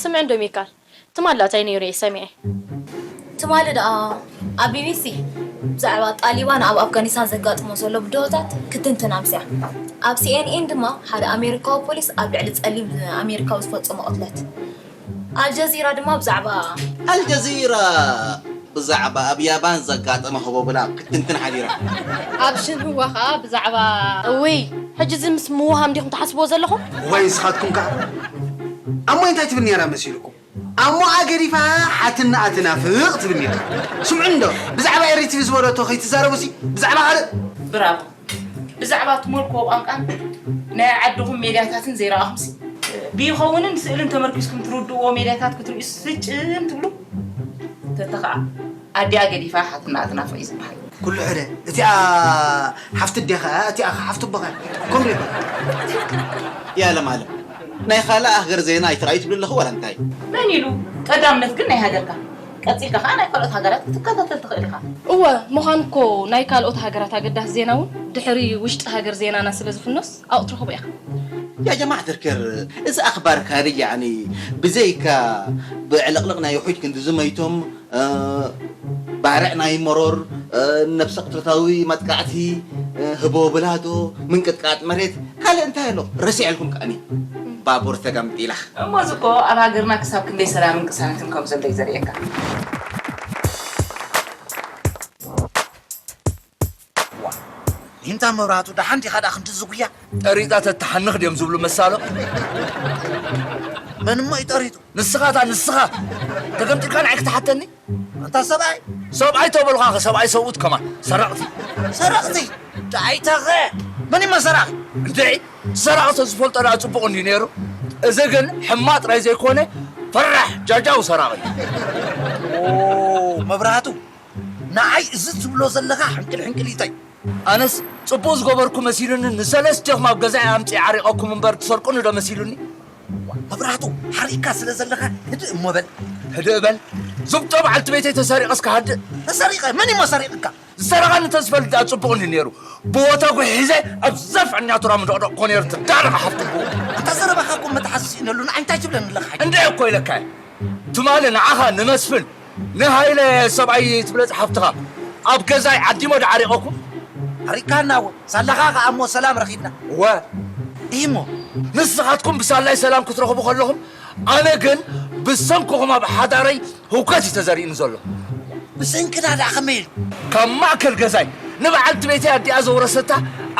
ስምዕ እንዶ ሚካል፣ ትማሊ እንታይ ነይሩ እየ ሰሚዐ። ትማሊ ደኣ ኣብ ቢቢሲ ብዛዕባ ጣሊባን ኣብ ኣፍጋኒስታን ዘጋጥሞ ዘሎ ብድሆታት ክትንትን ኣምስያ። ኣብ ሲኤንኤን ድማ ሓደ ኣሜሪካዊ ፖሊስ ኣብ ልዕሊ ጸሊም ኣሜሪካዊ ዝፈጸሞ ቅትለት። ኣልጀዚራ ድማ ብዛዕባ ኣልጀዚራ ብዛዕባ ኣብ ያባን ዘጋጠመ ህቦብላ ክትንትን ሓዲራ። ኣብ ሽንህዋ ኸኣ ብዛዕባ እውይ፣ ሕጂ እዚ ምስ ምውሃም ዲኹም ትሓስብዎ ዘለኹም? ወይ ንስኻትኩም ከኣ ኣሞ እንታይ ትብል ነይራ መሲልኩም? ኣሞ ኣገዲፋ ሓትነኣ ትናፍቕ ትብል ነይራ። ስምዑ እንዶ፣ ብዛዕባ ኤሪትቪ ዝበለቶ ከይትዛረቡሲ፣ ብዛዕባ ካልእ ብራቮ። ብዛዕባ ትመልክዎ ቋንቋን ናይ ዓድኹም ሜድያታትን ዘይረኣኹምሲ፣ ብይኸውንን ስእልን ተመርኪስኩም ትርድእዎ ሜድያታት ክትርእዩ ስጭን ትብሉ። ተተኸኣ ኣዲኣ ገዲፋ ሓትና ትናፍቕ እዩ ዝበሃል። ኩሉ ሕደ፣ እቲኣ ሓፍቲ ኣዴኻ፣ እቲኣ ሓፍቲ ኣቦኻ። ከምኡ ይበሃል። ያ ለማለም፣ ናይ ካልእ ሃገር ዜና ኣይትርኣዩ ትብሊ ኣለኹ ዋላ እንታይ? መን ኢሉ? ቀዳምነት ግን ናይ ሃገርካ። ቀጺልካ ከኣ ናይ ካልኦት ሃገራት ክትከታተል ትኽእል ኢኻ። እወ፣ ምዃኑ እኮ ናይ ካልኦት ሃገራት ኣገዳሲ ዜና እውን ድሕሪ ውሽጢ ሃገር ዜናና ስለ ዝፍኖስ ኣብኡ ትረኽቦ ኢኻ። يا جماعة الخير، እዚ ኣኽባር ካሪ ያኒ ብዘይካ ብዕልቕልቕ ናይ ውሑጅ ክንዲ ዝመይቶም፣ እ፣ ባርዕ ናይ መሮር፣ እ፣ ነብሰ ቅትለታዊ መጥቃዕቲ፣ እ፣ ህቦ ብላዶ፣ ምንቅጥቃጥ መሬት፣ ካልእ እንታይ ኣሎ? ረሲዐልኩም ከኣኒ። ባቡር ተገምጢላ። እሞ እዚ እኮ ኣብ ሃገርና ክሳብ ክንደይ ሰላምን ቅሳነትን ከም ዘሎ እዩ ዘርእየካ። ዋ፣ ኒንታ መብራህቱ ደሓን ዲኻ ደኣ ክንዲ ዝጉያ? ጠሪጣ ተተሓንኽ ድዮም ዝብሉ መሳሎ? መን እሞ እዩ ጠሪጡ? ንስኻ እታ ንስኻ! ተገምጢልካ ንዓይ ክትሓተኒ? ኣንታ ሰብኣይ! ሰብኣይ ተበልኳ ኸ ሰብኣይ ሰብኡት ከማን። ሰረቕቲ! ሰረቕቲ! ደኣይታኸ! መን እሞ ሰራቒ? እንድዒ! ሰራቒ ተዝፈልጦ ደኣ ጽቡቕ እንድዩ ነይሩ። እዚ ግን ሕማቕ ጥራይ ዘይኮነ ፈራሕ ጃጃው ሰራቒ። ኦ፣ መብራህቱ! ንዓይ እዚ ትብሎ ዘለኻ ሕንቅል ሕንቅሊተይ። ኣነስ ጽቡቕ ዝገበርኩ መሲሉኒ፣ ንሰለስቴኹም ኣብ ገዛይ ኣምጺኤ ዓሪቐኩም እምበር ትሰርቁኒ ዶ መሲሉኒ? መብራህቱ፣ ሓሪቕካ ስለ ዘለኻ ህድእ እሞ በል። ህድእ በል። ዝብጦ በዓልቲ ቤተይ ተሰሪቐስ ክሃድእ? ተሰሪቐ? መን እሞ ሰሪቕካ? ዝሰረቐኒ እንተዝፈልጥ ደኣ ጽቡቕኒ ነይሩ። ብወተጉ ሒዘ ኣብ ዘፍዕኛ ቱራ ምዶቕዶቕ እኮ ነይሩ ትዳረቕ ሓፍቲ ብኡ። ኣታ ዘረባኻ እኮ መተሓዚ ስኢነሉ፣ ንዓይ እንታይ ትብለኒ ኣለኻ? እንድዒ እኮ ኢለካ እየ። ትማሊ ንዓኻ ንመስፍን ንሃይለ ሰብኣይ ትብለጽ ሓፍትኻ ኣብ ገዛይ ዓዲሞ ደዓሪቐኩም? ኣሪካና እወ። ሳላኻ ከኣ እሞ ሰላም ረኺብና። እወ። እሞ? ንስኻትኩም ብሳላይ ሰላም ክትረኽቡ ከለኹም፣ ኣነ ግን ብሰንክኹም ኣብ ሓዳረይ ህውከት እዩ ተዘሪእኒ ዘሎ። ብሰንክና ደኣ ከመይ ኢሉ? ካብ ማእከል ገዛይ ንበዓልቲ ቤተይ ኣዲኣ ዘውረሰታ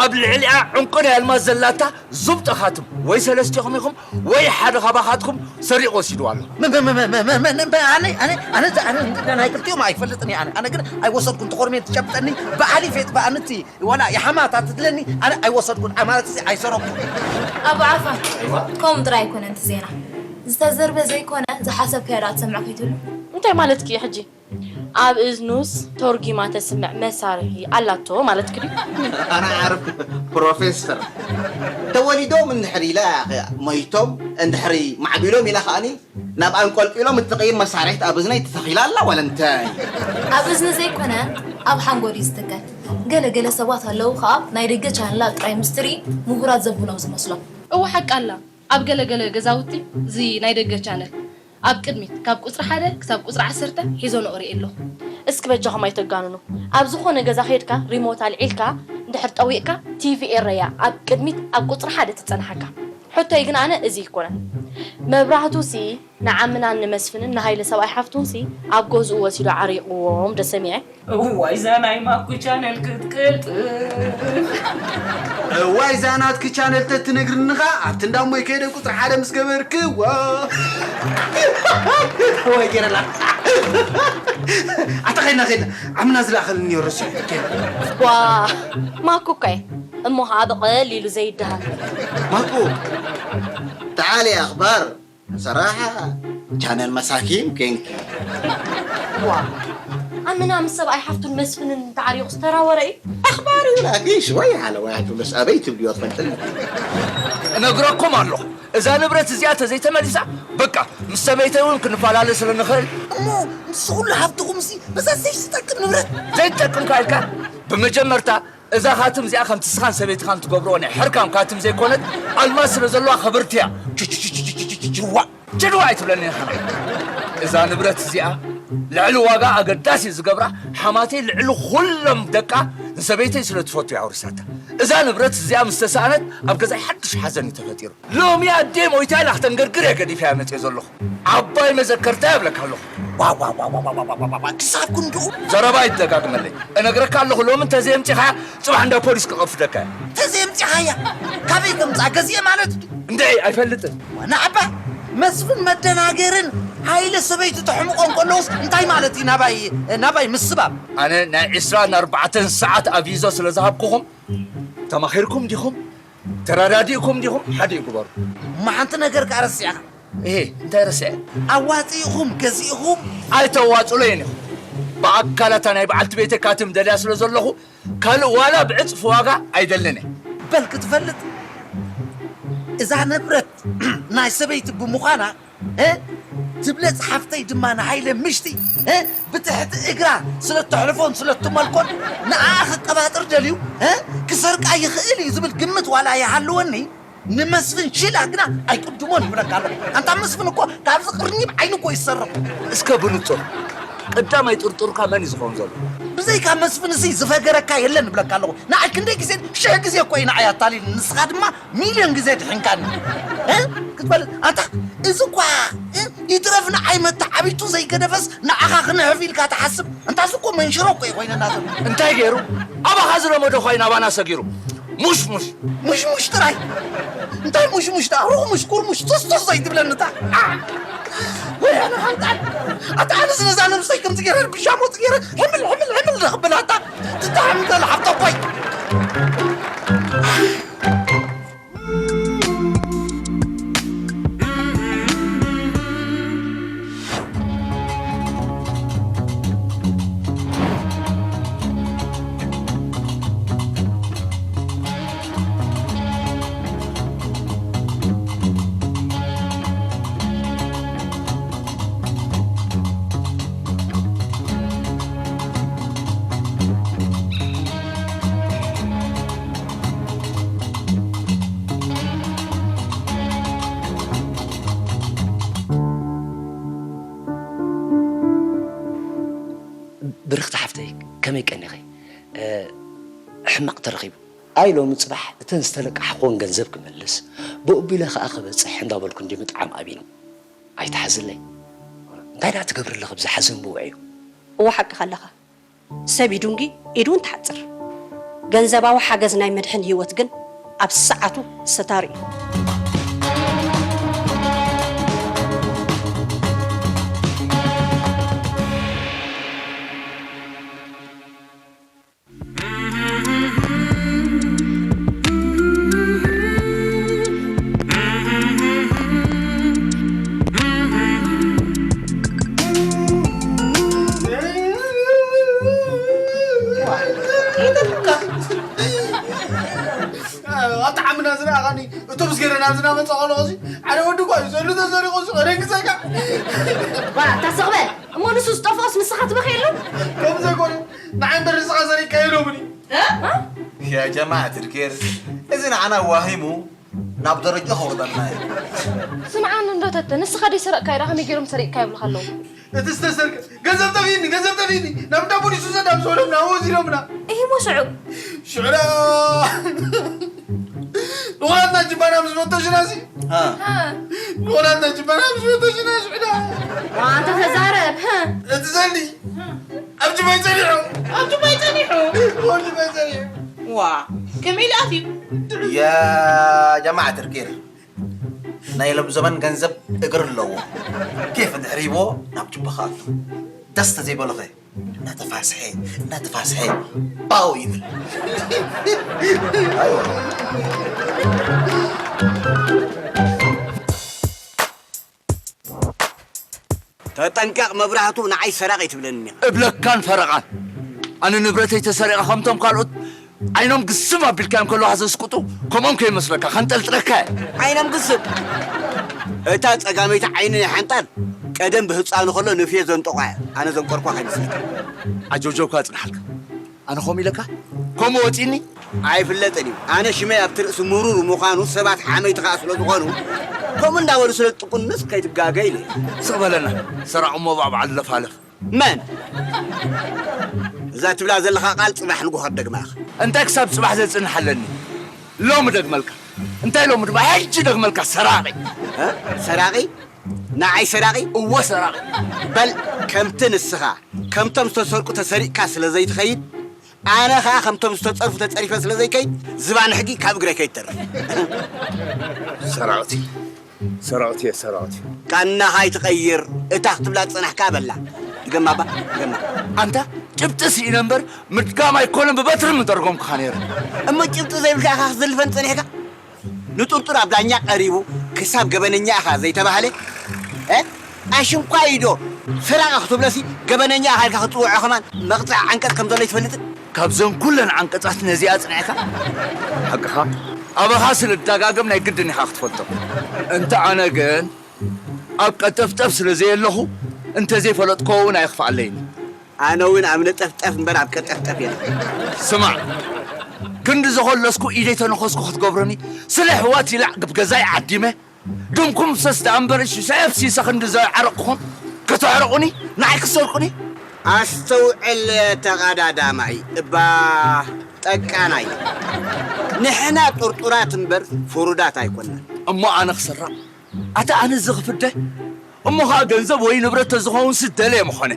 ኣብ ልዕሊኣ ዕንቁ ናይ ኣልማዝ ዘላታ ዙብጠኻትም ወይ ሰለስቲኹም ኢኹም ወይ ሓደ ካባኻትኩም ሰሪቑ ወሲድዋ ኣሎ። መ-፣ መ-፣ መ-፣ መ-፣ መ-፣ መ-፣ መ-፣ ኣነ፣ ኣነ፣ ኣነ፣ ኣነ፣ ኣነ ናይ ክልቲኦም ኣይፈልጥን እየ። ኣነ፣ ኣነ ግን ኣይወሰድኩን። ተኾርሜን ትጨብጠኒ፣ ብዓሊ ፌት ብኣንቲ ዋላ የሓማታ ትድለኒ፣ ኣነ ኣይወሰድኩን። ማለት እዚ ኣይሰረቕኩን። ኣቡ ዓፋ፣ ከምኡ ጥራይ ኣይኮነን እቲ ዜና። ዝተዘርበ ዘይኮነ ዝሓሰብካዮ ደኣ ትሰምዕ ከይትህሉ። እንታይ ማለትኪ እዩ ሕጂ? ኣብ እዝኑስ ተርጒማ ተስምዕ መሳርሒ ኣላቶ ማለትኪ ድዩ? ኣነ ዓርፍ ፕሮፌሰር ተወሊዶም እንድሕር ኢላ ሞይቶም እንድሕሪ ማዕቢሎም ኢላ ከኣኒ ናብ ኣንቆልቂሎም እትቕይር መሳርሒት ኣብ እዝነይ ተተኺላ ኣላ ዋላ እንታይ? ኣብ እዝኒ ዘይኮነ ኣብ ሓንጎል እዩ ዝትከል። ገለ ገለ ሰባት ኣለዉ ከኣ ናይ ደገ ቻነላት ጥራይ ምስ ትርኢ ምሁራት ዘብሎም ዝመስሎም። እወ ሓቂ ኣላ። ኣብ ገለ ገለ ገዛውቲ እዚ ናይ ደገ ቻነል ኣብ ቅድሚት ካብ ቁጽሪ ሓደ ክሳብ ቁጽሪ ዓሰርተ ሒዞ ነቕርእ ኣለኹ። እስኪ በጃኹም ኣይተጋንኑ። ኣብ ዝኾነ ገዛ ኸይድካ ሪሞት ኣልዒልካ እንድሕር ጠዊቕካ ቲቪ ኤረያ ኣብ ቅድሚት ኣብ ቁጽሪ ሓደ ትጸንሓካ። ሕቶይ ግን ኣነ እዚ ኣይኮነን። መብራህቱሲ ንዓምናን ንመስፍንን ንሃይለ ሰብኣይ ሓፍቱንሲ ኣብ ገዝኡ ወሲዱ ዓሪቕዎም ዶ ሰሚዐ? እዋይ እዛ ናይ ማኩ ቻነል ክትቅልጥፍ። እዋይ እዛ ናትኪ ቻነል ተትነግርኒ ኸኣ ኣብቲ እንዳሞይ ከይደ ቁፅሪ ሓደ ምስ ገበርክዋ። ወይ ገይረላ። ኣታ ኸይድና ኸይድና ዓምና ዝለኣኸልኒ እዮ ረሲዐ። ዋ ማኩ እኮ እየ እሞ ኸዓ ብቐሊሉ ዘይደሃል። ማኩ تعالي أخبار صراحة ቻነል መሳኪን ኬንኪ ዋ ኣምና ምስ ሰብኣይ ሓፍቱን መስፍንን ተዓሪቑ ዝተራወረ እዩ። أخبار ይብላኪ ሽወይ ሓለዋይ ኣዱለስ ኣበይ ትብልዮ ትፈልጥኒ እነግረኩም ኣለኹ እዛ ንብረት እዚኣ ተዘይተመሊሳ በቃ ምስ ሰበይተይ እውን ክንፈላለ ስለ ንኽእል እሞ ምስ ኩሉ ሃብትኹም ሲ በዛ ዘይትጠቅም ንብረት ዘይትጠቅም ካልካ ብመጀመርታ እዛ ኻትም እዚኣ ከምቲ ስኻን ሰበይትኻን ትገብርኦ ናይ ሕርካም ካትም ዘይኮነት ኣልማዝ ስለ ዘለዋ ክብርቲ እያ ችዋ ችዋ ኣይትብለኒ ኢኻ እዛ ንብረት እዚኣ ልዕሊ ዋጋ ኣገዳሲ ዝገብራ ሓማተይ ልዕሊ ኩሎም ደቃ ንሰበይተይ ስለ ትፈቱ እያ ኣውሪሳታ እዛ ንብረት እዚኣ ምስ ተሰኣነት ኣብ ገዛይ ሓድሽ ሓዘን እዩ ተፈጢሩ ሎሚ ኣዴ ሞይታ ኢላ ክተንገርግር እየ ገዲፈያ መፅየ ዘለኹ ዓባይ መዘከርታ የብለካ ኣለኹ ክሳብ ክንድኡ ዘረባ ይደጋግመለይ እነግረካ ኣለኹ ሎሚ እንተዘየምፂኻያ ፅባሕ እንዳ ፖሊስ ክቐፍደካ እየ ተዘየምፂኻያ ካበይ ከምፃ ገዚአ ማለት ድዩ እንደ ኣይፈልጥን ናዕባ መስፍን መደናገርን ሃይለ ሰበይቱ ተሕምቆ እንከለውስ እንታይ ማለት እዩ ናባይ ናባይ ምስባብ ኣነ ናይ ዕስራን ኣርባዕተን ሰዓት ኣቪዞ ስለ ዝሃብኩኹም ተማኺርኩም ዲኹም ተረዳዲእኩም ዲኹም ሓደ ይግበሩ እሞ ሓንቲ ነገር ከኣ ረሲዕኻ እሄ እንታይ ረስዐ ኣዋፂእኹም ገዚእኹም ኣይተዋፅሎየን ኢኹም ብኣካላታ ናይ በዓልቲ ቤተ ካትም ደልያ ስለ ዘለኹ ካልእ ዋላ ብዕፅፊ ዋጋ ኣይደልን እየ በል ክትፈልጥ እዛ ንብረት ናይ ሰበይቲ ብምዃና ትብለጽ ሓፍተይ ድማ ንሃይለ ምሽቲ ብትሕቲ እግራ ስለ እተሕልፎን ስለ እትመልኮን ንዓኣ ክቀባጥር ደልዩ ክሰርቃ ይኽእል እዩ ዝብል ግምት ዋላ ይሃልወኒ ንመስፍን ሽላ ግና ኣይቅድሞን ይብለካ ኣለኹ ኣንታ መስፍን እኮ ካብዚ ቅርኒብ ዓይኒ እኮ ይሰርቕ እስከ ብንጹር ቀዳማይ ጥርጡርካ መን እዩ ዝኸውን ዘሎ ብዘይካ መስፍን እዚ ዝፈገረካ የለን ይብለካ ኣለኹ ንዓይ ክንደይ ግዜ ሽሕ ግዜ እኮ እዩ ንዓይ ኣታሊል ንስኻ ድማ ሚልዮን ግዜ ድሒንካኒ ክትበል ኣንታ እዚ እኳ ይትረፍ ንዓይ መተዓቢቱ ዘይገደፈስ ንዓኻ ክንሕፍ ኢልካ ትሓስብ እንታስ እኮ መንሽሮ እኮ እዩ ኮይነና ዘሎ እንታይ ገይሩ ኣባኻ ዝለመዶ ኳይ ናባና ሰጊሩ ሙሽሙሽ ሙሽሙሽ ጥራይ እንታይ ሙሽሙሽ ዳ ሩሙሽ ኩርሙሽ ቱስቱስ ዘይትብለኒ ታ ወይ ኣነ ሓንጣን ኣታ ኣነስ ነዛ ነብሰይ ከምዚ ገይረ ብሻሞ ገይረ ሕምል ሕምል ሕምል ደኽብላታ ትጣዕም ዘላ ሓብታ እኮይ ብርኽቲ ሓፍተይ ከመይ ቀኒኺ ሕማቕ ተረኺቡ ኣይ ሎሚ ፅባሕ እተን ዝተለቃሕኽወን ገንዘብ ክመልስ ብኡ ቢለ ከዓ ክበፅሕ እንዳበልኩ እንዲ ምጥዓም ኣብዩኒ ኣይትሓዝለይ እንታይ ደኣ ትገብሪ ኣለኺ ብዚ ሓዘን ብውዕዩ እወ ሓቅኻ ኣለኻ ሰብ ኢዱ እንጊ ኢዱ እውን ትሓፅር። ገንዘባዊ ሓገዝ ናይ መድሕን ህይወት ግን ኣብ ሰዓቱ ሰታሪ እዩ። ጸቐሎ ኸዚ ሓደ ወዲ እኳ እዩ ዘሎ ተሰሪቑ ሱ ረግጸካ። ዋ፣ ታስቕበል። እሞ ንሱ ዝጠፍኦስ ንስኻ ትበኽየሉ? ከም ዘይኮነ ንዓይ እምበር ንስኻ ሰሪቕካ ኢሎምኒ። ያ ጀማዓት ልኬር፣ እዚ ንዓና ዋሂሙ ናብ ደረጃ ከውርደና እዩ። ስምዓኒ እንዶ ተተ፣ ንስኻ ደይ ሰረቕካዮ ዳ ከመይ ገይሮም ሰሪቕካ ይብሉኻ ኣለዉ? እቲ ዝተሰርቀ ገንዘብ ጠፊእኒ፣ ገንዘብ ጠፊእኒ፣ ናብ እንዳ ፖሊስ ውሰድ ኣብ ዝበሎምና፣ ወሲዶምና። እሂ እሞ ሽዑ? ሽዑ ዳ ንኹላትና ጅባና ምስ ፈተሹና ሲ፣ ንኹላትና ጅባና ምስ ፈተሹና ሽዑ ዳ ዋንተ ተዛረብ። እቲ ዘሊ ኣብ ጅባይ ጸኒሑ፣ ኣብ ጅባይ ጸኒሑ፣ ኣብ ጅባይ ጸኒሑ። ዋ ከመይ ኢሉ ኣትዩ? ያ ጀማዓት ርጌር ናይ ሎም ዘመን ገንዘብ እግር ኣለዎ። ኬፍ እንድሕር ሂቦ ናብ ጅባኻ ኣቱ። ደስ ተዘይበለኸ እናተፋስሐ እናተፋስሐ ባው ይብል። ተጠንቀቕ መብራህቱ ንዓይ ሰራቒ ትብለኒ እብለካን ፈረቓን ኣነ ንብረተይ ተሰሪቐ ከምቶም ካልኦት ዓይኖም ግስም ኣቢልካዮም ከለዋ ዘስቁጡ ከምኦም ከይመስለካ ከንጠልጥለካ እየ። ዓይኖም ግስም እታ ጸጋመይቲ ዓይኒ ናይ ሓንጣል ቀደም ብህፃኑ ከሎ ንፍየ ዘንጠቋ እያ ኣነ ዘንቆርኳ ከይመስለካ። ዓጀውጀውካ እጽንሓልካ ኣነ ከምኡ ኢለካ ከምኡ ወጺኒ። ኣይፍለጥን እዩ ኣነ ሽመይ ኣብቲ ርእሲ ምሩር ምዃኑ ሰባት ሓመይቲ ከኣ ስለ ዝኾኑ ከምኡ እንዳበሉ ስለ ዝጥቁንስ ከይትጋገ ኢለ እየ። ስቕ በለና ሰራቑ ሞባእ በዓል ለፋለፍ። መን እዛ ትብላ ዘለኻ ቃል ጽባሕ ንግሆ ክደግማ ኢኻ። እንታይ ክሳብ ጽባሕ ዘጽንሕ ኣለኒ? ሎሚ ደግመልካ። እንታይ ሎሚ ድማ ሕጂ ደግመልካ ሰራቒ። እ? ሰራቒ? ንዓይ ሰራቒ? እወ ሰራቒ። በል ከምቲ ንስኻ ከምቶም ዝተሰርቁ ተሰሪቕካ ስለ ዘይትኸይድ ኣነ ኸኣ ከምቶም ዝተጸርፉ ተጸሪፈ ስለ ዘይከይድ ዝባን ሕጊ ካብ እግረይ ከይትተርፍ። ሰራቕቲ ሰራቕቲ እየ ሰራቕቲ። ቃና ኸይትቐይር እታ ክትብላ ዝጸናሕካ በላ። ድገማ እባ ድገማ። ኣንታ ጭብጢ ስኢነ እምበር ምድጋም ኣይኮነን ብበትሪ ምደርጎምኩኻ ነይረ። እሞ ጭብጢ ዘይብልካ ኢኻ ክትዝልፈን ጸኒሕካ? ንጥርጡር ኣብ ዳኛ ቀሪቡ ክሳብ ገበነኛ ኢኻ ዘይተባህለ ኣሽንኳይ ዶ ሰራቒ ክትብለሲ ገበነኛ ኢኻ ኢልካ ክትጽውዖ ከማን መቕጻዒ ዓንቀጽ ከም ዘሎ ኣይትፈልጥን? ካብዘን ኩለን ዓንቀጻት ነዚኣ ኣጽኒዕካ? ሓቅኻ ኣባኻ ስለ ዝደጋገም ናይ ግድን ኢኻ ክትፈልጦ። እንተ ኣነ ግን ኣብ ቀጠፍጠፍ ስለ ዘየለኹ እንተዘይፈለጥክዎ እውን ኣየኽፍኣለይን እዩ። ኣነ እውን ኣብ ነጠፍጠፍ እምበር ኣብ ቀጠፍጠፍ የለ። ስማዕ ክንዲ ዘኾለስኩ ኢደይ ተነኸስኩ ክትገብረኒ ስለ ኣሕዋት ኢለ ግብ ገዛይ ዓዲመ ድምኩም ሰስ ደኣ እምበር እሺ ሰ ኤፍ ሲ ሰ ክንዲ ዘዓረቕኹም ከተዕርቑኒ ንዓይ ክትሰርቁኒ ኣስተውዕል ተቓዳዳማይ እባ ጠቃናይ ንሕና ጥርጡራት እምበር ፍሩዳት ኣይኮናን። እሞ ኣነ ክስረቕ ኣታ ኣነ እዚ ክፍደ እሞ ኸኣ ገንዘብ ወይ ንብረት ተዝኸውን ስደለየ ምኾነ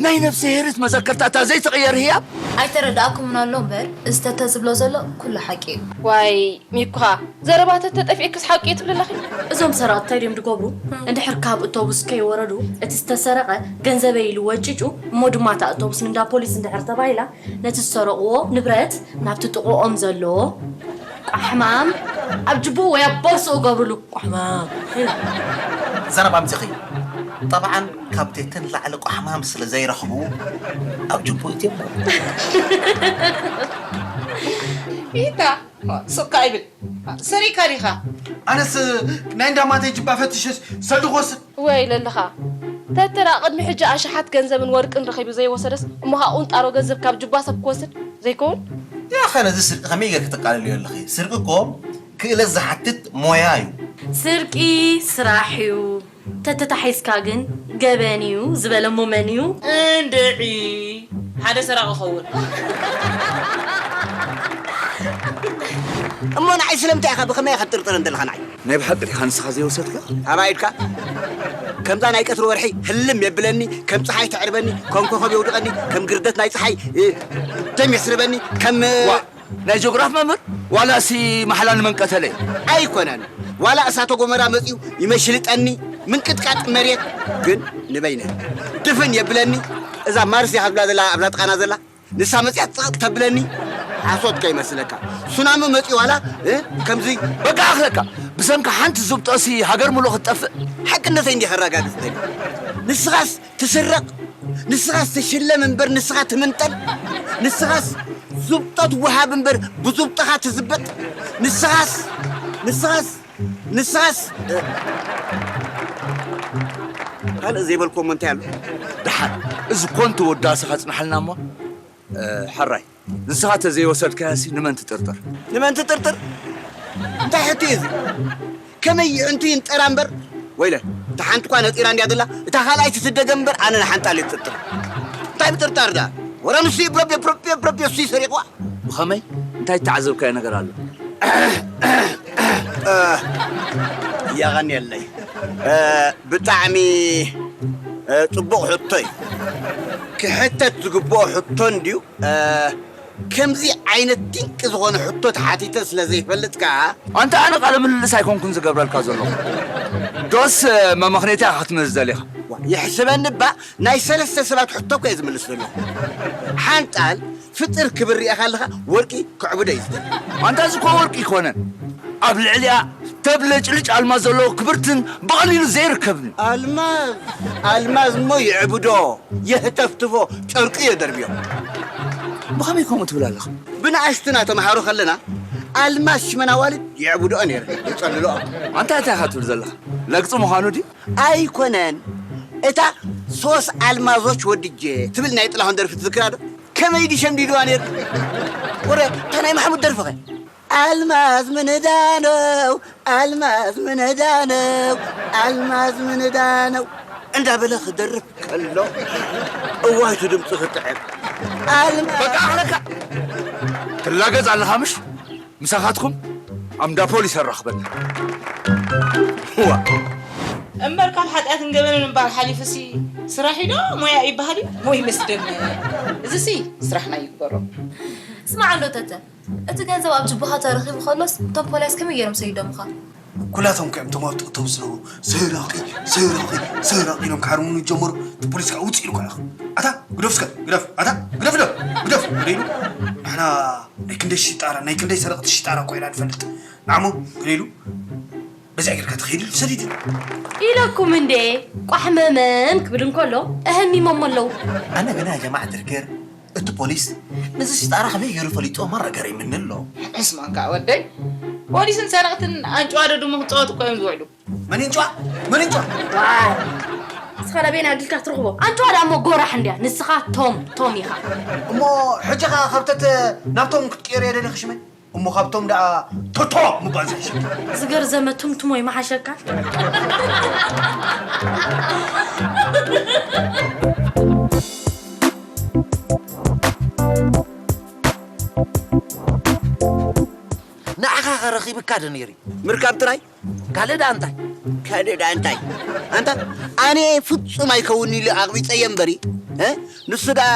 ናይ ነፍሰ ሄርት መዘከርታ እታ ዘይትቕየር ህያብ ኣይተረድኣኩምን ኣሎ እምበር እዚ ተተ ዝብሎ ዘሎ ኩሉ ሓቂ እዩ። ዋይ ሚኩኻ ዘረባ ተተ ጠፊእክስ ሓቂ እዩ ትብሊ ኣለኺ። እዞም ሰረቕቲ እንታይ ድዮም ድገብሩ? እንድሕር ካብ እቶቡስ ከይወረዱ እቲ ዝተሰረቐ ገንዘበይ ኢሉ ወጭጩ እሞ ድማ እታ እቶቡስ ንእንዳ ፖሊስ እንድሕር ተባሂላ ነቲ ዝሰረቕዎ ንብረት ናብቲ ጥቕኦም ዘሎ ቋሕማም ኣብ ጅብኡ ወይ ኣብ ቦርስኡ ገብርሉ። ቋሕማም። ዘረባ ኣምጺኺ። ጠብዓን ካብ ቴተን ላዕሊ ቋሕማም ስለ ዘይረኽቡ ኣብ ጅብኡ እትየሞ። ኢታ ስቕ ኣይብል ሰሪካ ዲኻ? ኣነስ ናይ እንዳማተይ ጅባ ፈትሸስ ሰልዲ ክወስድ እወ ኢለልኻ ተተ ደኣ ቅድሚ ሕጂ ኣሽሓት ገንዘብን ወርቅን ረኺቡ ዘይወሰደስ እሞ ኸኣ ቁንጣሮ ገንዘብ ካብ ጁባ ሰብ ክወስድ ዘይከውን? ያኸ ነዚ ስርቂ ከመይ ጌርኪ ተቃልልዮ ኣለኺ? ስርቂ እኮ ክእለት ዝሓትት ሞያ እዩ። ስርቂ ስራሕ እዩ ተተታሒዝካ ግን ገበን እዩ ዝበለሞ መን እዩ? እንድዒ ሓደ ሰራቂ ኸውን እሞ ንዓይ ስለምንታይ ኢኻ ብኸመይ ኢኻ ትጥርጥረን ዘለኻ ንዓይ? ናይ ብሓቂ ዲኻ ንስኻ ዘይወሰድካ? ኣባይ ኢድካ ከምዛ ናይ ቀትሪ ወርሒ ህልም የብለኒ ከም ፀሓይ ተዕርበኒ ከም ኮኸብ የውድቐኒ ከም ግርደት ናይ ፀሓይ ደም የስርበኒ ከም ናይ ጆግራፍ መምህር ዋላሲ ማሕላ ንመን ቀተለ? ኣይኮነን ዋላ እሳተ ጎመራ መፅዩ ይመሽልጠኒ ምንቅጥቃጥ መሬት ግን ንበይነ ድፍን የብለኒ እዛ ማርስ እያ ካብላ ዘላ ኣብላ ጥቃና ዘላ ንሳ መፅያ ፅቕጥ ተብለኒ ሓሶት ከይመስለካ ሱናሚ መፂ ዋላ ከምዚ በቃ ኣኽለካ ብሰንካ ሓንቲ ዙብጦሲ ሃገር ሙሉእ ክትጠፍእ ሓቅነተይ እንዲ ከረጋግፅ ደሊ ንስኻስ ትስረቕ ንስኻስ ትሽለም እምበር ንስኻ ትምንጠል ንስኻስ ዙብጦት ወሃብ እምበር ብዙብጦኻ ትዝበጥ ንስኻስ ንስኻስ ንስኻስ ካልእ ዘይበልኮሞ እንታይ ኣሎ? ደሓን፣ እዚ ኮንቶ ወዳሰኻ ጽናሓልና እሞ። እ፣ ሕራይ፣ ንስኻ ተዘይወሰድካያሲ ንመን ትጥርጥር? ንመን ትጥርጥር? እንታይ ሕቶ እዩ እዚ? ከመይ ይዕንቱ ይንጠራ እምበር? ወይለ፣ እታ ሓንቲ እኳ ነጢራ እንድያ ዘላ፣ እታ ካልኣይቲ ትደገም እምበር፣ ኣነ ንሓንጣል እየ ዝጥርጥር። እንታይ ምጥርጣር ደኣ? ወረ ንሱ እዩ ብረቤ፣ ብረቤ፣ ብረቤ፣ እሱ እዩ ሰሪቕዋ። ብኸመይ? እንታይ እተዓዘብካዮ ነገር ኣሎ? እ፣ የቐንየለይ። እ፣ ብጣዕሚ፣ እ፣ ጽቡቕ ሕቶ እዩ። ክሕተት ዝግብኦ ሕቶ እንድዩ። እ፣ ከምዚ ዓይነት ድንቂ ዝኾነ ሕቶ ተሓቲተ ስለ ዘይፈልጥ ከኣ ኣንታ ኣነ ቃለ ምልልስ ኣይኮንኩን ዝገብረልካ ዘለኹ። ዶስ መመኽነይታ ኢኻ ክትመዝ ደሊኻ? ዋ፣ ይሕስበኒ እባ ናይ ሰለስተ ሰባት ሕቶ እኮ እየ ዝምልስ ዘለኹ። ሓንጣል ፍጥር ክብር ርኢኻ ኣለኻ ወርቂ ክዕብዶ እዩ ዝደሊ። ኣንታ እዚ እኮ ወርቂ ኣይኮነን። ኣብ ልዕሊኣ ተብለጭልጭ ኣልማዝ ዘለዎ ክብርትን ብቐሊሉ ዘይርከብን። ኣልማዝ፣ ኣልማዝ እሞ ይዕብዶ፣ የህተፍትፎ፣ ጨርቂ የደርብዮ። ብኸመይ ከምኡ ትብል ኣለኻ? ብንኣሽቱና ተምሃሮ ከለና ኣልማዝ ሽመን ኣዋልድ የዕብድኦ ነይረን፣ የጸልልኦ። ኣንታ እንታይ ኢኻ ትብል ዘለኻ? ለግጺ ምዃኑ ድዩ? ኣይኮነን። እታ ሶስት አልማዞች ወድጄ ትብል ናይ ጥላሁን ደርፊ ትዝክራ ዶ? ከመይ ድዩ ሸምዲድዋ ነይሩ? ወረ፣ እታ ናይ ማሕሙድ ደርፊ ኸ? ኣልማዝ ምን ዕዳ ነው፣ ኣልማዝ ምን ዕዳ ነው፣ ኣልማዝ ምን ዕዳ ነው እንዳበለ ክደርፍ ከሎ፣ እዋይ፣ እቲ ድምፂ ክጥዕም። ኣልማዝ በቃ፣ ኣኽለካ። ትላገጽ ኣለኻ ምሽ? ምሳኻትኩም ኣምዳ ፖሊስ ኣራኽበና። ዋ። እምበር ካብ ሓጢኣትን ገበንን ምባል ሓሊፉሲ ስራሕ እዩ ዶ ሞያ ይበሃል እዩ? ወይ ምስ ደም። እዚሲ ስራሕና ይግበሮ። ስማዕ እንዶ ተተ፣ እቲ ገንዘብ ኣብ ጅቡኻ ተረኺቡ ከሎስ እቶም ፖሊስ ከመይ ገይሮም ሰዲዶምኻ? ኩላቶም ከ እቶም ኣብቲ እቶም ዝነበሩ ሰራቒ፣ ሰራቒ፣ ሰራቒ ኢሎም ክሓርሙኒ ጀመሩ። እቲ ፖሊስ ከዓ ውፅእ ኢሉ ከዓ ኣታ ግደፍ እስከ፣ ግደፍ፣ ኣታ ግደፍ፣ ግደፍ፣ ግደፍ፣ ግደፍ ኢሉ። ንሕና ናይ ክንደይ ሽጣራ፣ ናይ ክንደይ ሰረቕቲ ሽጣራ እኮ ኢና ንፈልጥ። ንዓሞ ክንደይ ኢሉ በዚኣ ጌርካ ትኸይድ ኢሉ ሰዲድን። ኢለኩም እንዴ፣ ቋሕ መመን ክብል እንከሎ፣ እህም ኢሞሞ ኣለዉ። ኣነ ግና ጀማዕ ድርገር፣ እቲ ፖሊስ ነዚ ሽጣራ ከመይ ገይሩ ፈሊጥዎ ማራ ገሪምኒ ኣሎ። እስማን ከዓ ወደይ፣ ፖሊስን ሰረቕትን ኣንጭዋ ዶ ድሙ ክጻወቱ እኮ እዮም ዝውዕሉ። መን ይንጭዋ? መን ይንጭዋ? ዋው! ንስኻ ናበየን ኣዲልካ ክትረኽቦ? ኣንጭዋ ደኣ እሞ ጎራሕ እንድያ። ንስኻ ቶም፣ ቶም ኢኻ። እሞ ሕጂ ኸኣ ካብተት ናብቶም ክትቅየር እየ ደሊኺ ሽመይ? እሞ ካብቶም ደኣ ቶቶ ምባል ዝሕሸካ። ዝገርዘመ ቱምቱሞ ይመሓሸካ። ንዓኻ ኸ ረኺብካ ዶ ነይሩ? ምርካብ ጥራይ? ካልእ ደኣ እንታይ? ካልእ ደኣ እንታይ? ኣንታ ኣነ ፍጹም ኣይከውን ኢሉ ኣቕቢጸዮ እምበሪ፣ እ? ንሱ ደኣ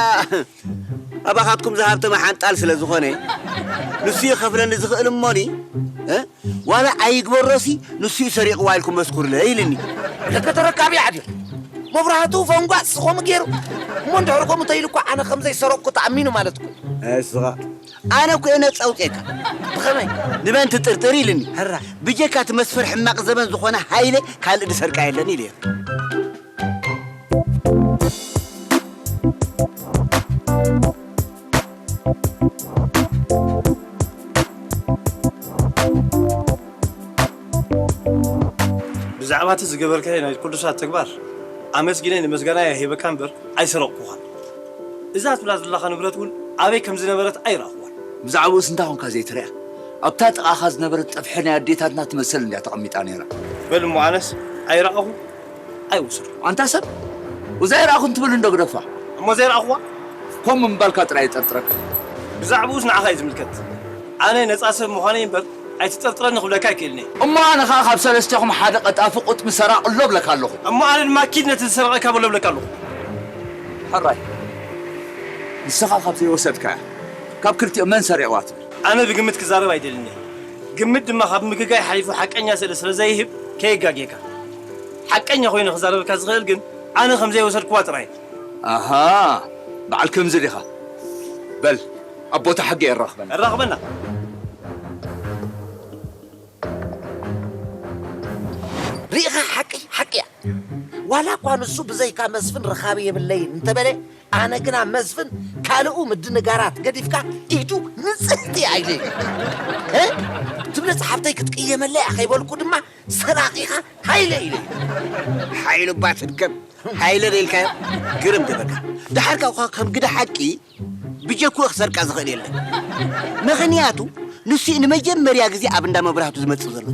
ኣባኻትኩም ዝሃብተመ ሓንጣል ስለ ዝኾነ፣ ንሱ ይኸፍለኒ ዝኽእል እሞኒ፣ እ? ዋላ ኣይግበሮሲ ንሱ እዩ ሰሪቕዋ ኢልኩም መስኩርለይ ኢልኒ። ደቂ ተረካቢ ዓድዮም። መብራህቱ ፈንጓ ስኾም ገይሩ። እሞ እንድሕር ከምኡ ተይሉ እኮ ኣነ ከም ዘይሰረቕኩ ተኣሚኑ ማለት እኮ እዩ። እስኻ ኣነ እኮ እየ ነጻ ኣውፅኤካ። ብኸመይ? ንመን ትጥርጥር ኢልኒ። ሕራ። ብጀካ እቲ መስፍር ሕማቕ ዘበን ዝኾነ ሃይለ ካልእ ዝሰርቃ የለን ኢለ እየ። ብዛዕባ እቲ ዝገበርካዮ ናይ ቅዱሳት ተግባር ኣመስጊነ ንመስጋናይ ሂበካ እምበር ኣይሰረቕኩኻን። እዛ ትብላ ዘለኻ ንብረት እውን ኣበይ ከም ዝነበረት ኣይረኣኹዋን። ብዛዕባኡስ እንታይ ኾንካ ዘይትሪኣ? ኣብታ ጥቓኻ ዝነበረት ጠፍሒ ናይ ኣዴታትና ትመሰል እንድያ ተቐሚጣ ነይራ። በል እሞ ኣነስ ኣይረኣኹ ኣይወሰድኩ። ኣንታ ሰብ፣ እዛ ኣይረኣኹን ትብል እንዶ ግደፋ። እሞ ዘይረኣኹዋ? ከምኡ ምባልካ ጥራይ እጠርጥረካ። ብዛዕባኡስ ንዓኻ እዩ ዝምልከት። ኣነ ነጻ ሰብ ምዃነይ እምበር ኣይትጠርጥረኒ ክብለካ ኣይክእልን እየ። እሞ ኣነ ኸኣ ካብ ሰለስቴኹም ሓደ ቀጣፊ ቁጥሚ ሰራቒ ኣሎ እብለካ ኣለኹ። እሞ ኣነ ድማ ኪድ ነቲ ዝሰረቐካ በሎ እብለካ ኣለኹ። ሕራይ፣ ንስኻ ካብ ዘይወሰድካያ፣ ካብ ክልቲኦም መን ሰሪቕዋ ትብል? ኣነ ብግምት ክዛረብ ኣይደልን እየ። ግምት ድማ ካብ ምግጋይ ሓሊፉ ሓቀኛ ስእሊ ስለ ዘይህብ ከየጋግየካ። ሓቀኛ ኮይኑ ክዛረበካ ዝኽእል ግን ኣነ ከም ዘይወሰድክዋ ጥራይ። ኣሃ፣ በዓል ከምዚ ዲኻ? በል፣ ኣብ ቦታ ሕጊ የራኽበና። የራኽበና። ርኢኻ፣ ሓቂ፣ ሓቂ እያ። ዋላ እኳ ንሱ ብዘይካ መስፍን ረኻቢ የብለይን እንተበለ፣ ኣነ ግና መስፍን ካልኡ ምድንጋራት ገዲፍካ ኢዱ ንጽህቲ ኢለ ኢለ። እ? ትብለጽ ሓብተይ ክትቅየመለይ ከይበልኩ ድማ ሰራቒኻ ሃይለ ኢለ። ሓይሉ እባ ትድከም፣ ሃይለ ደልካዮ ግርም ትበካ። ደሓር ካብ ከም ግደ ሓቂ ብጀክኡ ክሰርቃ ዝኽእል የለን። ምኽንያቱ ንሱ እዩ ንመጀመርያ ግዜ ኣብ እንዳ መብራህቱ ዝመጽእ ዘሎ።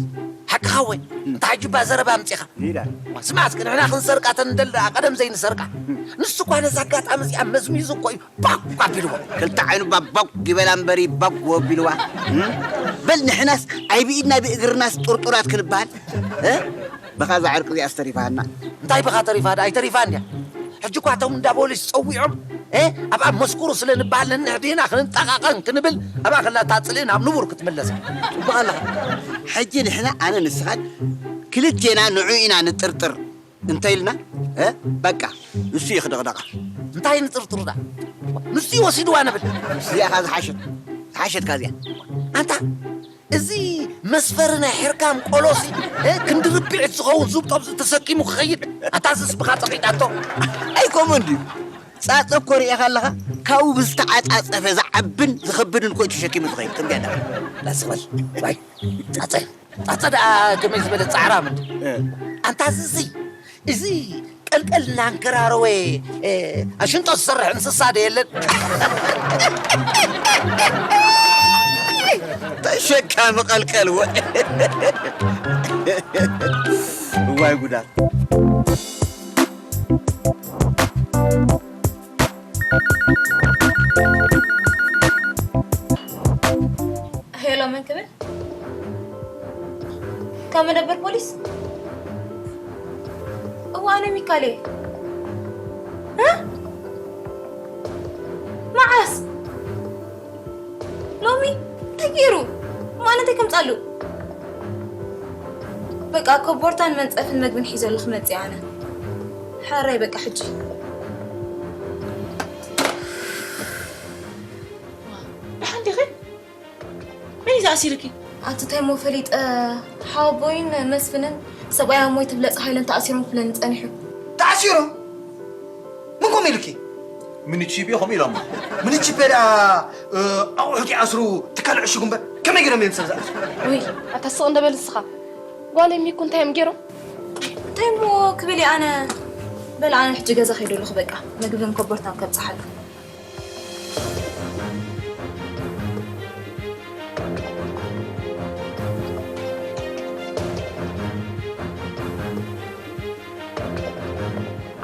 ሓቅኻ ወይ? እታ ሕጂ እባ ዘረባ ኣምጺኻ። ይላል። ስማዕ እስኪ ንሕና ክንሰርቃ ተንደል ደኣ ቀደም ዘይንሰርቃ። ንሱ እኳ ነዛ ኣጋጣሚ እዚኣ መዝሚዙ እኮ እዩ ባግ ኣቢልዎ። ክልተ ዓይኑ ባባግ ይበላ እምበሪ ባግ ወቢልዋ። እም? በል ንሕናስ ኣይብኢድና ብእግርናስ ጥርጡራት ክንበሃል። እ? ብኻ እዛ ዕርቂ እዚኣስ ተሪፋና። እንታይ ብኻ ተሪፋ? ደኣ ኣይተሪፋን ድያ? ሕጂ እኳ እቶም እንዳ ፖሊስ ጸዊዖም፣ እ፣ ኣብኣ መስኩሩ ስለ ንበሃል ነንሕድሕድና ክንጠቓቐን ክንብል፣ ኣብኣ ከላ እታ ጽልኢ ናብ ንቡር ክትምለስ። ጽቡቕ ኣለኻ። ሕጂ ንሕና ኣነ ንስኻን ክልቴና ንዑ ኢና ንጥርጥር እንተ ኢልና፣ እ፣ በቃ ንሱ እዩ ክድቕደቓ። እንታይ ንጥርጥሩ ደኣ? ንሱ እዩ ወሲድዋ ንብል። እዚኣ ኸኣ ዝሓሸት፣ ዝሓሸትካ እዚኣ። ኣንታ እዚ መስፈሪ ናይ ሕርካም ቆሎሲ፣ እ፣ ክንዲ ርብዒት ዝኸውን ዙብ ጠብዚ ተሰኪሙ ክኸይድ፣ ኣታ ዝስ ብኻ ጸቒጣቶ። ኣይ፣ ከምኡ እንድዩ። ጻጸ እኮ ርኢኻ ኣለኻ፣ ካብኡ ብዝተዓጻጸፈ ዝዓብን ዝኸብድን እኮ እዩ ተሸኪሙ ዝኸይድ። ጽርግያ ደኣ። ላስ በል። ዋይ፣ ጻጸ፣ ጻጸ ደኣ ከመይ ዝበለ ጻዕራም እንዲ። እ። ኣንታ ዝሲ፣ እዚ ቀልቀል እናንከራረወ፣ እ፣ ኣሽንጦ ዝሰርሕ እንስሳ ዶ የለን? ተሸካሚ ቀልቀል ወ-፣ እዋይ ጉዳት። ሄሎ፣ መን ክብል? ካብ መደበር ፖሊስ? እዋ፣ ኣነ ሚካል እየ። እ? መዓስ? ሎሚ? እንታይ ገይሩ? ማን እንታይ ከምጻሉ? በቃ፣ ኮቦርታን መንጸፍን መግብን ሒዘሉ ክመጽእ ኣነ። ሕራይ በቃ፣ ሕጂ። ደሓን ዲኺ? መን እዩ ተኣሲሩኪ? ኣቲ እንታይ እሞ ፈሊጠ፣ ሓወቦይን መስፍንን ሰብኣይ ኣሞይ ትብለጽ ሃይለን ተኣሲሮም ክብለኒ ጸኒሑ። ተኣሲሮም? መን ከምኡ ኢሉኪ? ምንቺቤ ከምኡ ኢሎሞ። ምንቺቤ ደኣ፣ እ፣ ኣቑሑት ይኣስሩ ትካል ዕሹግ እምበር ከመይ ገይሮም እዮም ሰብ ዝኣስሩ? ውይ፣ ኣታ ስቕ እንደ በል ንስኻ። ጓለይ ሚኩ እንታይ እዮም ገይሮም? እንታይ እሞ ክብል እየ ኣነ? በል ኣነ ሕጂ ገዛ ከይደ ኣለኹ በቃ። መግብን ኮቦርታን ከብጽሓሉ።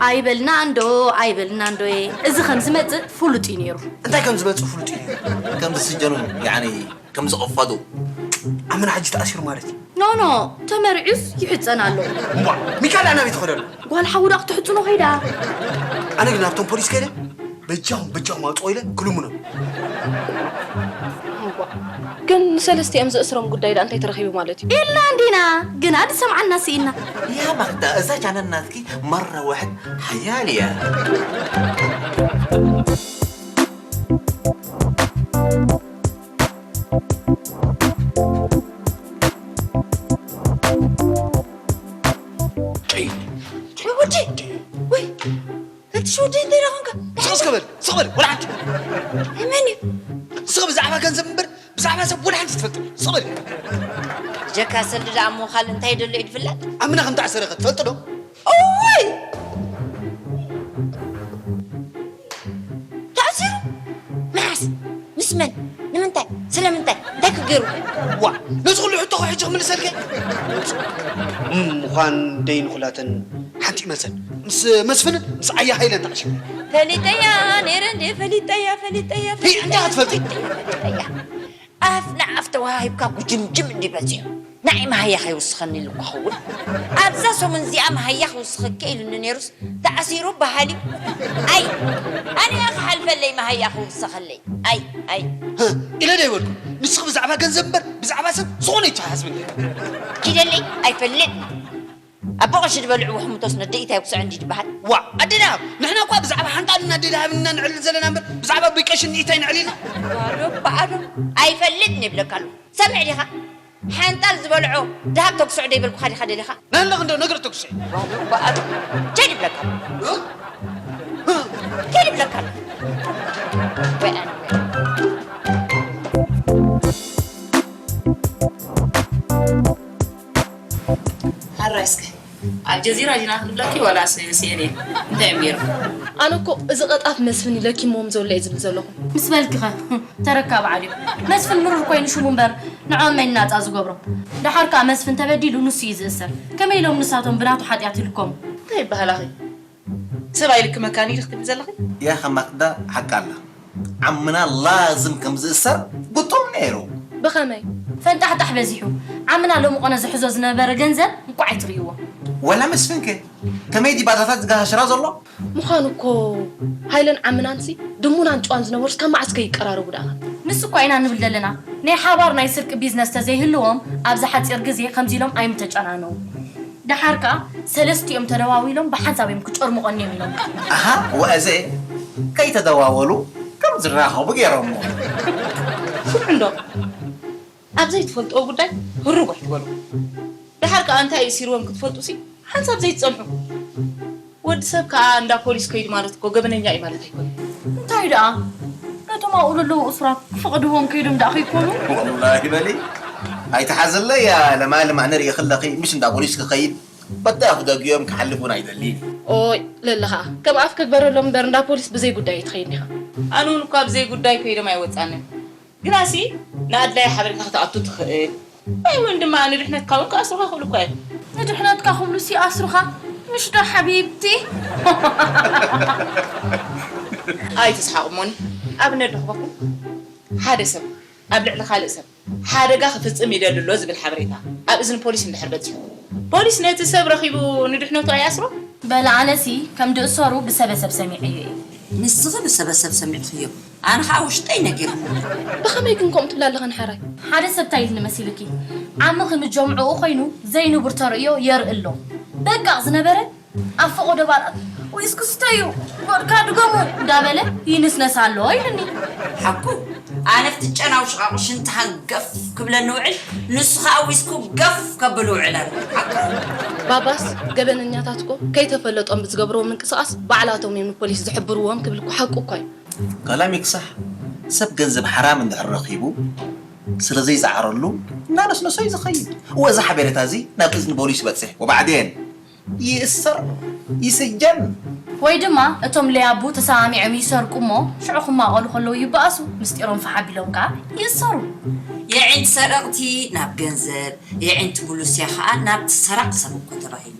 ኣይበልና እንዶ፣ ኣይበልና እንዶየ። እዚ ከም ዝመጽእ ፍሉጥ እዩ ነይሩ። እንታይ ከም ዝመጽእ ፍሉጥ እዩ ነይሩ? ከም ዝስጀኑ፣ ያዕኒ፣ ከም ዝቕፈዱ። ኣብ መን ሓጂ ተኣሲሩ ማለት እዩ? ኖ፣ ኖ፣ ተመርዕዩስ ይሕጸን ኣሎ። እምቧ፣ ሚካኤል ናበይ ትኸዶ ኣሎ? ጓል ሓዉ ዳኣ ክትሕጽኖ ከይዳ። ኣነ ግን ናብቶም ፖሊስ ከይደ፣ በጃኹም፣ በጃኹም ኣውጽኦ ኢለ ክልምኖም። እምቧ፣ ግን ንሰለስቲኦም ዝእስሮም ጉዳይ ዳኣ እንታይ ተረኺቡ ማለት እዩ? ኢልና እንዲና፣ ግና ድሰምዓና ስኢና። ያ ማክዳ፣ እዛ ቻነል ናትኪ መራውሕት ሓያል እያ። ወዲ፣ ወይ፣ እቲ ሽወዲ እንታይ ደኣ ኾንካ? ስቕ እስከ በል፣ ስቕ በል፣ ወላ ሓንቲ። መን እዩ? ስቕ ብዛዕባ ገንዘብ እምበር፣ ብዛዕባ ሰብ ወላ ሓንቲ ትፈልጥ። ስቕ በል። ብጀካ ሰልዲ ደኣ እሞ ካልእ እንታይ ደሎ እዩ ዝፍለጥ? ኣምና ከም ተኣሰረ ኸ ትፈልጥ ዶ? እዋይ! ተኣሲሩ? መዓስ? ምስ መን? ንምንታይ? ስለምንታይ? እንታይ ክገይሩ? ዋ፣ ነዚ ኩሉ ሕቶ እኮ ሕጂ ክምልሰልከ? እም፣ ምዃን ደይን ኩላተን ሓንቲ ይመልሰን። ምስ መስፍንን ምስ ኣያ ሃይለን ተዓሺጉ። ፈሊጠያ ነይረ እንዴ? ፈሊጠያ፣ ፈሊጠያ፣ ሂ፣ እንታይ ፈሊጠያ፣ ክትፈልጢ? ፈሊጠያ፣ ፈሊጠያ። ኣፍ ንኣፍ ተዋሂብካ ጉጅምጅም እንዲ በዚሑ። ንዓይ መሃያ ከይውስኸኒ ኢሉ ክኸውን። ኣብዛ ሰሙን እዚኣ መሃያ ክውስኸኪ ኢሉኒ ነይሩስ ተኣሲሩ በሃሊ። ኣይ፣ ኣነ እያ ክሓልፈለይ መሃያ ክውሰኸለይ። ኣይ፣ ኣይ። ህ፣ ኢለ ዶ ይበልኩ? ንስኺ ብዛዕባ ገንዘብ እምበር ብዛዕባ ሰብ ዝኾነ ይተሓሓዝብኒ። ኪደለይ፣ ኣይፈልጥ። ኣቦ ቀሺ ዝበልዕዎ ሕሙቶስ ነደኢት ኣይኩስዐ እንዲ ዝበሃል። ዋ፣ ኣዴና፣ ንሕና እኳ ብዛዕባ ሓንጣል እና ኣዴ ደሃብን ኢና ንዕልል ዘለና እምበር፣ ብዛዕባ ኣቦይ ቀሺ ንኢት ኣይንዕልልን። ባዶ፣ ባዶ። ኣይፈልጥን ይብለካ ኣለኹ። ሰምዕ ዲኻ? ሓንጣል ዝበልዖ ደሃብ ተጉስዖ ዶ ይበልኩኻ ዲኻ ደሊኻ? ናንዳ ክንዶ ነገር ተጉስዒ። በኣር ኬድ ይብለካ። ኬድ ይብለካ። ወይ ኣነ ወይ። ሓራይ እስከ፣ ኣልጀዚራ ዲና ክንብለኪ ዋላስ ሲኤንኤን? እንታይ እዮም ገይሮም? ኣነ እኮ እዚ ቀጣፍ መስፍን ኢለ ኪሞም ዘሎ እየ ዝብል ዘለኹ። ምስ በልኪኸ? ተረካቢ ዓልዩ። መስፍን ምሩር ኮይኑ ሽሙ እምበር ንዖም መን ናጻ ዝገብሮ? ደሓር ከኣ መስፍን ተበዲሉ ንሱ እዩ ዝእሰር። ከመይ ኢሎም ንሳቶም ብናቱ ሓጢኣት ይልከሙ? እንታይ ይበሃል ኣኺ? ሰብ ኣይልክመካን እዩ ክትብሊ ዘለኺ? ያ ከማክዳ ሓቂ ኣላ። ዓምና ላዝም ከም ዝእሰር ግቱም ነይሩ። ብኸመይ? ፈንጣሕጣሕ በዚሑ። ዓምና ሎሚ ቆነ ዝሕዞ ዝነበረ ገንዘብ እንቋዕ ኣይትርእይዎ። ወላ መስፍንከ? ከመይ ድዩ ባታታት ዝገሃሽራ ዘሎ? ምዃኑ እኮ ሃይለን ዓምናንሲ ድሙናን ጭዋን ዝነበሩስ ካብ መዓስ ከ ይቀራረቡ ደኣ? ንሱ እኳ ኢና ንብል ዘለና። ናይ ሓባር ናይ ስርቂ ቢዝነስ ተዘይህልዎም ኣብዚ ሓጺር ግዜ ከምዚ ኢሎም ኣይምተጨናነዉ። ደሓር ከኣ ሰለስቲኦም ተደዋዊሎም ብሓንሳብ እዮም ክጨርምቖኒ እዮም ኢሎም። ኣሃ፣ ወእዘ ከይተደዋወሉ ከም ዝራኸቡ ገይሮሞ። ስምዑ እንዶ፣ ኣብ ዘይትፈልጥዎ ጉዳይ ህሩግ ኣይትበሉ። ደሓር ከኣ እንታይ እዩ ሲርዎም ክትፈልጡ ሲ ሓንሳብ ዘይትጸንሑ። ወዲ ሰብ ከኣ እንዳ ፖሊስ ከይዱ ማለት እኮ ገበነኛ እዩ ማለት ኣይኮነን። እንታይ ደኣ ነቶም ኣብኡ ዘለዉ እሱራት ክፍቕድዎም ከይዶም ደኣ ከይኮኑ? ወላሂ በሊ ኣይትሓዝለይ ያ ለማልም ኣነ ርእየ ከለኺ ምሽ እንዳ ፖሊስ ክኸይድ በታ ክደግዮም ክሓልፍ እውን ኣይደልይን። ኦይ ለለ ኸኣ ከም ኣፍ ክግበረሎም እምበር እንዳ ፖሊስ ብዘይ ጉዳይ እዩ ትኸይድ ኢኻ። ኣነ እውን እኳ ብዘይ ጉዳይ ከይዶም ኣይወጻንን። ግናሲ ንኣድላይ ሓበሬታ ክትኣቱ ትኽእል። ወይ እውን ድማ ንድሕነትካ እውን ክኣስሩኻ ክብሉ እኳ እዮም። ንድሕነትካ ክብሉ ሲ ኣስሩኻ ምሽ ዶ ሓቢብቲ? ኣይትስሓቑ እሞኒ። ኣብነት ዶ ክበኩም? ሓደ ሰብ ኣብ ልዕሊ ካልእ ሰብ ሓደጋ ክፍጽም ይደሊ ኣሎ ዝብል ሓበሬታ ኣብ እዝኒ ፖሊስ እንድሕር በጺሑ፣ ፖሊስ ነቲ ሰብ ረኺቡ ንድሕነቱ ኣይኣስሮ? በለ ኣነሲ ከም ድእሰሩ ብሰበሰብ ሰሚዐዮ እየ። ንስኺ ብሰበሰብ ሰሚዕኽዮ፣ ኣነ ኸኣ ውሽጠይ ነጊርኩ። ብኸመይ ግን ከምኡ ትብላ ኣለኽን ሓራይ? ሓደ ሰብ እንታይ ኢልኒ መሲልኪ? ዓምኺ ምጀምዕኡ ኾይኑ ዘይንቡር ተርእዮ የርኢ ኣሎ። በቃ ዝነበረ ኣብ ፈቖዶ ባላት ዊስኪ ስተዩ፣ ቮድካ ድገሙ እንዳበለ ይንስነስ ኣሎ ኢልኒ። ሓቁ፣ ኣነ ኣብቲ ጨናዊ ሽቓቑ ሽንቲ ሃንገፍ ክብለኒ ውዕል፣ ንሱ ኸኣ ዊስኩ ገፍ ከብል ውዕል ኣሎ። ሓቁ። ባባስ ገበነኛታት እኮ ከይተፈለጦም ብዝገብርዎ ምንቅስቓስ ባዕላቶም እዮም ንፖሊስ ዝሕብርዎም ክብል እኮ ሓቁ እኮ እዩ። ከላም ይክሳሕ፣ ሰብ ገንዘብ ሓራም እንድሕር ረኺቡ ስለ ዘይጸዓረሉ እናነስነሶ እዩ ዝኸይድ። ወዚ ሓበሬታ እዚ ናብ እዝኒ ፖሊስ ይበጽሕ ወባዕዴን ይእሰር ይስጀን። ወይ ድማ እቶም ለያቡ ተሰማሚዖም ይሰርቁ እሞ ሽዑ ክማቐሉ ከለዉ ይበኣሱ፣ ምስጢሮም ፋሕ ኣቢሎም ከኣ ይእሰሩ። የዒንቲ ሰረቕቲ ናብ ገንዘብ፣ የዒንቲ ብሉስያ ከኣ ናብቲ ሰራቕ ሰብ እኮ ተባሂሉ።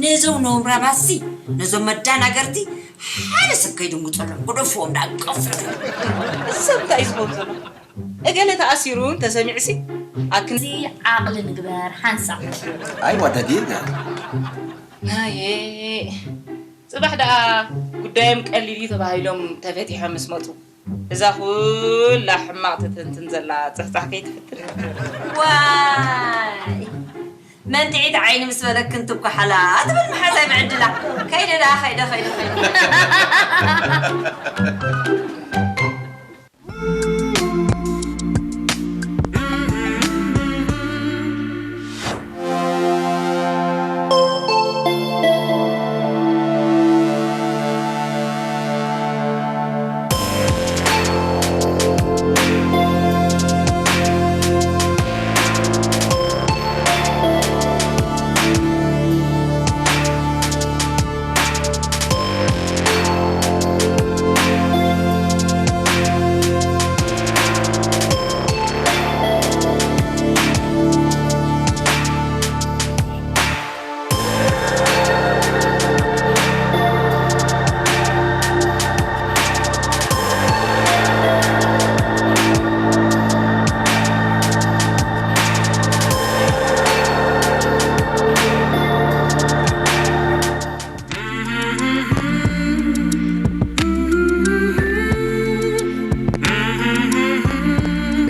ነዞም ነውራማሲ፣ ነዞም መዳናገርቲ ሓደ ሰብ ከይድንጉጸሎም፣ ግደፍዎም ደኣ፣ ቀፍርዎም። እዚ ሰብ እንታይ እዩ ዝኸውን ዘሎ? እገለ ተኣሲሩ እንተሰሚዕሲ፣ ኣክን እዚ ዓቕሊ ንግበር ሓንሳብ። ኣይዋ ደጊም። ናየ፣ ጽባሕ ደኣ ጉዳዮም ቀሊል እዩ ተባሂሎም ተፈቲሖም ምስ መጹ፣ እዛ ኩላ ሕማቕ ትትንትን ዘላ ጽሕጻሕ ከይትፍትን። ዋይ! መንጥዒት ዓይኒ ምስ በለክን ትኳሓላ ትብል መሓዛይ ብዕድላ። ከይደ ደኣ፣ ከይደ፣ ከይደ፣ ከይደ።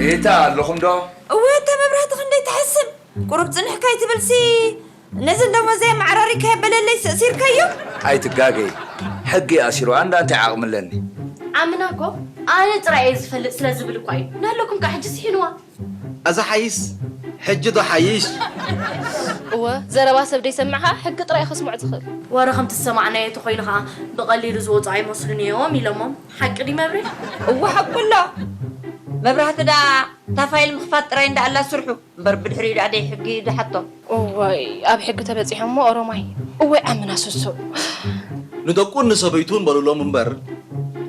እታ ኣለኹም ዶ? እወ፣ እታ መብራህቲ ክንደይ ትሕስም። ቁሩብ ጽንሕ ከይትብልሲ፣ ነዚ እንዶ መዘያ መዓራሪካዮ በለለይ ስእሲርካዮ። ኣይትጋገይ፣ ሕጊ ኣሲሩ ኣንዳ እንታይ ዓቕሚ ኣለኒ? ዓምና እኮ ኣነ ጥራይ እየ ዝፈልጥ ስለ ዝብል እኳ እዩ። ናለኩም ከ ሕጂ ስሒንዋ። ኣዛ ሓይስ ሕጂ ዶ ሓይሽ? እወ፣ ዘረባ ሰብ ደይሰምዕኻ ሕጊ ጥራይ እዩ ከስምዖ ዝኽእል። ወረ ከምቲ ዝሰማዕናዮ ተኾይኑ ኸዓ ብቐሊሉ ዝወፁ ኣይመስሉን እዮም ኢሎሞም። ሓቂ ድዩ መብርሂ? እወ ሓቁ ኣሎ። መብራህቲ ደኣ እታ ፋይል ምኽፋት ጥራይ እንዳ ኣላ ስርሑ እምበር ብድሕሪኡ ደኣ ደይ ሕጊ ድሓቶ። እዋይ ኣብ ሕጊ ተበጺሖሞ ኦሮማይ። እወይ ዓምና ሱሱ። ንደቁን ንሰበይቱን በሉሎም እምበር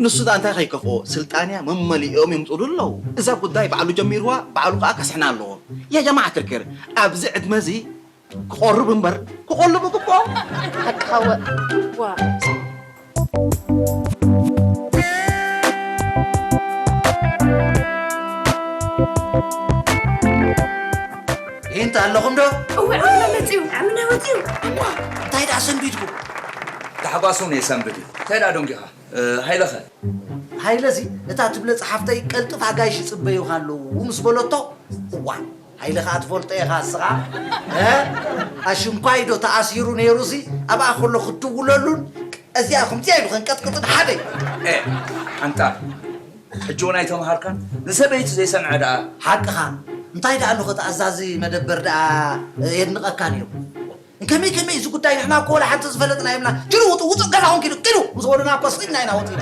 ንሱ ደኣ እንታይ ከይከፍኦ ስልጣንያ መመሊኦም ይምፅሉ ኣለዉ። እዛ ጉዳይ ባዕሉ ጀሚርዋ ባዕሉ ከዓ ከስሕና ኣለዎ። ያ ጀማዓት ልክር ኣብዚ ዕድመ እዚ ክቆርብ እምበር ክቆልብ ግብኦ። ሓቅኻ ወ ዋ ይንታ ኣለኹም ዶ? እወ ዓምና መፅዩ ዓምና መፅዩ። እንታይ ደኣ ሰንቢድኩም? ታሕጓስ እውን የሰንብድ እዩ። እንታይ ደኣ ደንጊኻ? ሃይለኸ? ሃይለሲ እታ ትብለጽ ሓፍተይ ቀልጥፍ ኣጋይሽ ይጽበዩኻ ኣለዉ ምስ በለቶ፣ እዋ ሃይለ ከኣ ትፈልጦ ኢኻ እስኻ። ኣሽንኳይ ዶ ተኣሲሩ ነይሩሲ ኣብኣ ከሎ ክትድውለሉን እዚኣ ከምዚኣ ኢሉ ከንቀጥቅጥን ሓደ እዩ። ኣንታ ሕጂ እውን ኣይተምሃርካን ንሰበይቲ ዘይሰምዐ ደኣ። ሓቅኻ እንታይ ደኣ ኣሎ ተኣዛዚ መደበር ደኣ የድንቐካ ነይሩ። ከመይ ከመይ እዚ ጉዳይ ንሕና እኮ ወላ ሓንቲ ዝፈለጥና የብልና። ኪዱ ውጡ ውጡ ገዛኹም ኪዱ ኪዱ ምስ በሉና እኮ ስጢምና ኢና ወፂና።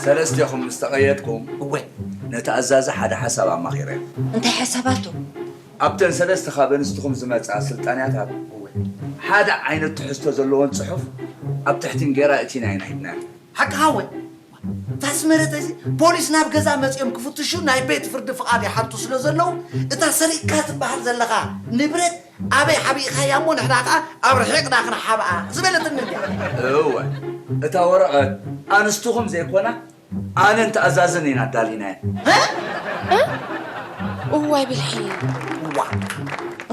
ሰለስቴኹም ምስ ተቐየድኩም እወ ነቲ ኣዛዚ ሓደ ሓሳብ ኣማኺረ። እንታይ ሓሳብ ኣቶ? ኣብተን ሰለስተ ካብ ኣንስትኹም ዝመጻ ስልጣንያታት እወ ሓደ ዓይነት ትሕዝቶ ዘለዎን ጽሑፍ ኣብ ትሕቲን ጌራ እቲና ኢና ሂብናዮ። ሓቅኻ እወ እታ ኣስመረተ እዚ ፖሊስ ናብ ገዛ መፂኦም ክፍትሹ ናይ ቤት ፍርዲ ፍቓድ ይሓቱ ስለ ዘለዉ እታ ሰሪቕካ ትበሃል ዘለኻ ንብረት ኣበይ ሓቢእኻያ እሞ ንሕና ከዓ ኣብ ርሒቕና ክንሓብኣ ዝበለትኒ እንድያ። እወ እታ ወረቐት ኣንስትኹም ዘይኮና ኣነን ተኣዛዝን ኢና ኣዳሊናየን። እዋይ ብልሒ እዋ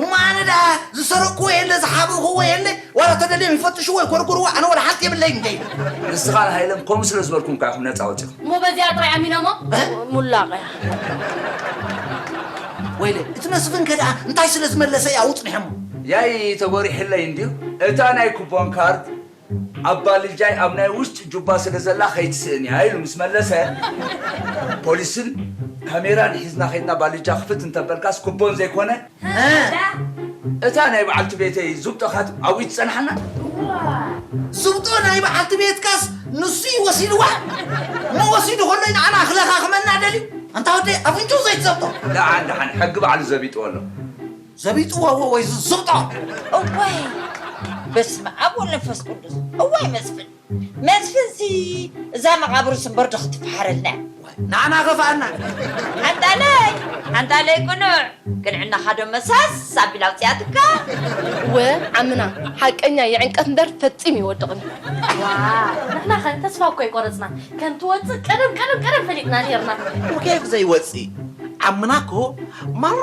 እሞ ኣነ ደኣ ዝሰረቅክዎ የለ ዝሓብእኽዎ የለ ዋላ ተደልዮም ይፈትሽዎ ይኮርኩርዎ ኣነ ወላ ሓንቲ የብለይ እንደ ንስኻን ሃይለን ከምኡ ስለ ዝበልኩም ከዓ ኢኹም ነፃ ወፂኹም እሞ በዚኣ ጥራይ ኣሚኖሞ ሙላቕ እያ ወይለ እቲ መስፍን ከ ደኣ እንታይ ስለ ዝመለሰ እያ ውፅኒሐሞ ያይ ተጎሪሕለይ እንድዩ እታ ናይ ኩቦን ካርድ ኣብ ባልጃይ ኣብ ናይ ውሽጢ ጁባ ስለ ዘላ ከይትስእን እያ ኢሉ ምስ መለሰ ፖሊስን ካሜራን ሒዝና ከይድና ባልጃ ክፍት እንተበልካስ ኩቦን ዘይኮነ እታ ናይ በዓልቲ ቤተይ ዙብጦ ካት ኣብኡ ትጸንሓና። ዙብጦ ናይ በዓልቲ ቤትካስ ንሱ እዩ ወሲድዋ። መወሲዱ ከሎ ንዓና ክለኻኽመና ደልዩ። ኣንታ ወደይ ኣፍንጭኡ ዘይትዘብጦ። ደሓን ደሓን ሕጊ ባዕሉ ዘቢጥዎ ኣሎ። ዘቢጥዎ ወይ ዝዝብጦ። እዋይ በስመ ኣብ ወመንፈስ ቅዱስ። እዋይ መስፍን መስፍንሲ እዛ መቓብርስ እምበር ዶ ክትፈሓረልና እያ? ንዓና ከፍኣና። ሓንጣለይ ሓንጣለይ ቅኑዕ ቅንዕናኻ ዶ መሳስ ኣቢላ ኣውፅኣትካ? እወ ዓምና ሓቀኛ የዕንቀት እምበር ፈፂሙ ይወድቕን እዩ። ዋ ንሕና ኸ ተስፋ እኮ ኣይቆረፅናን። ከም ትወፅእ ቀደም ቀደም ቀደም ፈሊጥና ነይርና። ወኬፍ ዘይወፅእ ዓምና እኮ መረ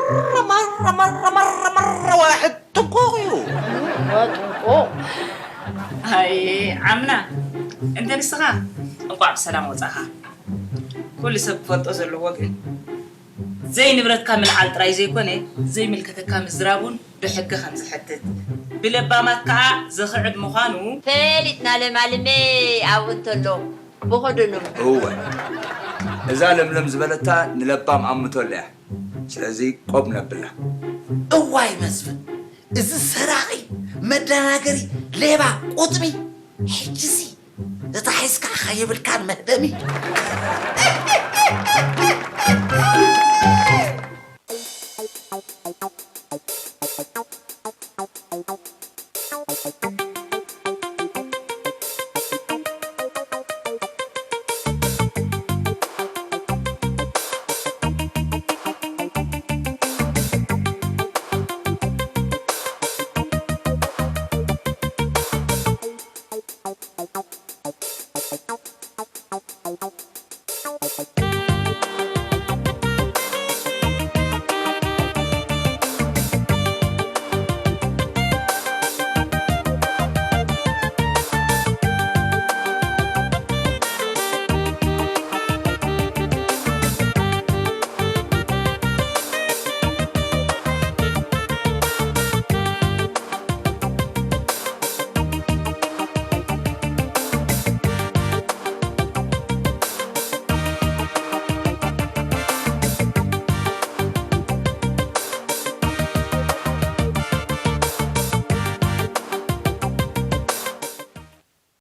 መረ መረ መረ መረ ዋሕድ ጥንቁቕ እዩ። ጥንቁቕ። ኣይ ዓምና እንተ ንስኻ እንቋዕ ብሰላም ወጻኻ። ኩሉ ሰብ ክፈልጦ ዘለዎ ግን ዘይንብረትካ ምልዓል ጥራይ ዘይኮነ ዘይምልከተካ ምዝራብ እውን ብሕጊ ከም ዝሕትት ብለባማት ከዓ ዘኽዕብ ምዃኑ ፈሊጥና ለማልመ ኣብኡ እንተሎ ብኸደኑ እወ እዛ ለምለም ዝበለታ ንለባም ኣምተሉ እያ። ስለዚ ቆብ ነብላ። እዋይ መስፍን፣ እዚ ሰራቒ፣ መደናገሪ፣ ሌባ፣ ቁጥቢ፣ ሕጂሲ እታ ሒዝካ ከይብልካን መህደሚ።